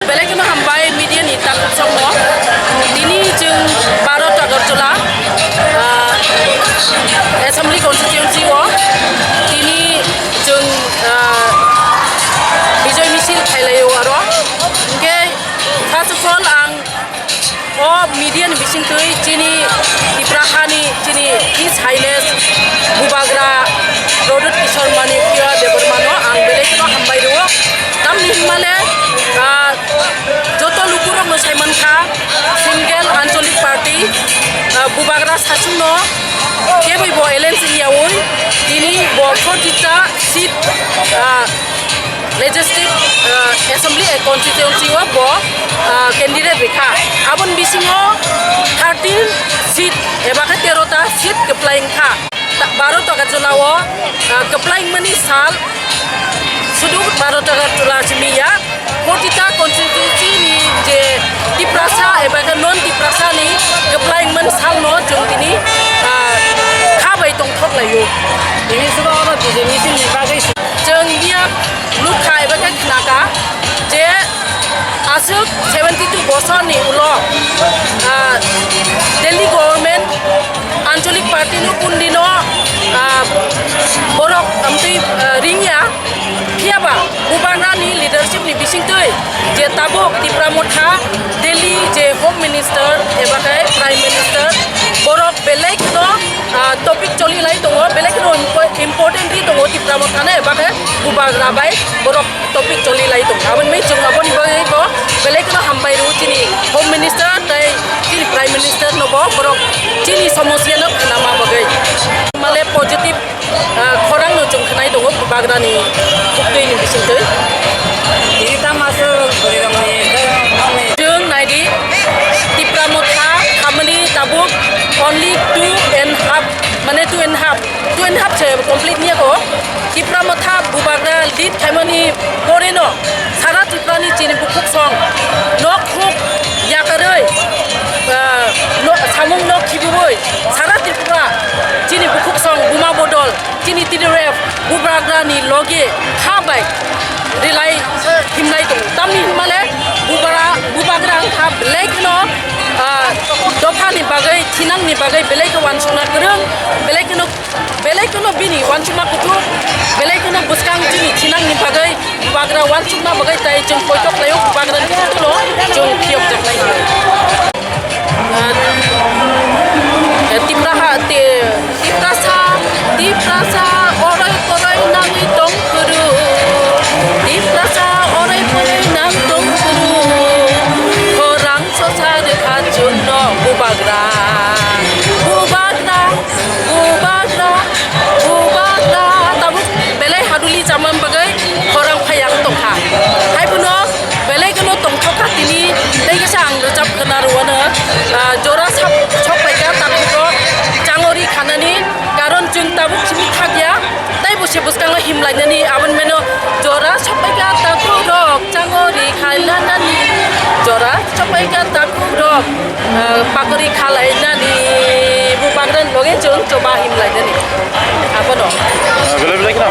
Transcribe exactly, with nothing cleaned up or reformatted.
Belai kheno hambai media ni takhuk songno. Tini chwng Bharat Agartala, ah, Assembly Constituency o tini chwng, ah, Bijoy Misil khailai o aro. Hwnkhe first of all ang o media ni bisingtwi chini Tipra hani chini His Highness Bubagra Pradyut Kishore Manikya Debbarma no ang belai kheno hambai rwo. Tamni hwnmale, ah, joto lukurokno saimankha, single Anchalik Party, ah, Bubagra sasungno keboi bo alliance wngyaui tini bo forty ta seat, ah, Legislative, ah, Assembly Constituency o bo, ah, candidate rikha. Aboni bisingo thirteen seat eba khe tero ta seat kwplai wngkha. Ta-, Bharat Agartala o, ah, kwplai wngmani sal sudu Bharat Agartala simi ya, forty ta constituency ni je Tiprasa eba khe non Tiprasa ni kwplai wngmani salno chwng tini, ah, kha bai tongthok laio. Tini sudo oro Bijoy Misil ni bagwi chwng miya nukha eba khe khnakha je aswk seventy two bosorni ulo, ah, Delhi government Anchalik Party no kundino, ah, borok amtwi, ah, ringya. Phiyaba Bubagra ni leadership ni bisingtwi je tabuk Tipra Motha Delhi je Home Minister eba khe Prime Minister borok belai kheno, ah, topic choli lai tongo, belai kheno impo-, important ri tongo Tipra Motha no eba khe Bubagra bai borok topic choli lai tongo. Aboni bagwi chwng aboni bagwi bo belai kheno hambai rw chini Home Minister tei chini Prime Minister no bo borok chini somosya no khnama bagwi. Male positive, ah, khorang no chwng khnai tongo Bubagra ni khubtwi ni bisingtwi. Tini tamo aswk bwrwi rok ni tei nokni. Chwng naidi Tipra Motha khamani tabuk only two and half, mane two and half, two and half se complete niya ko. Tipra Motha Bubagra lead khaimani pore no sara Tripura ni chini bukhuk song nok huk yakarwi, ah, no, samung nok khibiwi sara Tripura chini bukhuk song Buma Bodol chini T D R F Bubagra ni loge kha bai rilai himlai tongo. Tamni hwnmale Bubara-, Bubagra wngkha belai kheno, ah, dopha ni bagwi, thinang ni bagwi belai khe uansukna kwrwng, belai kheno Belai kheno bini uansukma kuthuk, belai kheno bwskang chini thinangni bagwi, Bubagra uansukma bagwi tei chwng poito khlaio, Bubagrani kuthukno chwng phiyokjaknai hwnwi. Ah, Tipraha, Ti-, Tiprasa, Tiprasa, orai porai nangwi tong phuru, Tiprasa, orai porai nang tong phuru, khorang sosa rwkha chwngno Bubagra, Bubagra. Bubagra, Bubagra, tabuk belai haduli chamani bagwi khorang phai ang tongkha. Hai phano belai kheno tongthokha tini, tei kisa ang rwchap khna rwano, ah, jora sap-, sokpaikha takhuk rok changori khanani, karon chwng tabuk simi thakya, tei bo se bwskango himlainani, aboni meno jora sokpaikha takhuk rok changori khainanani, jora sokpaikha takhuk rok. Ah, pakori khalai nani, Bubagrani loge chwng choba himlai nani. Abono. Ah, belai belai khna.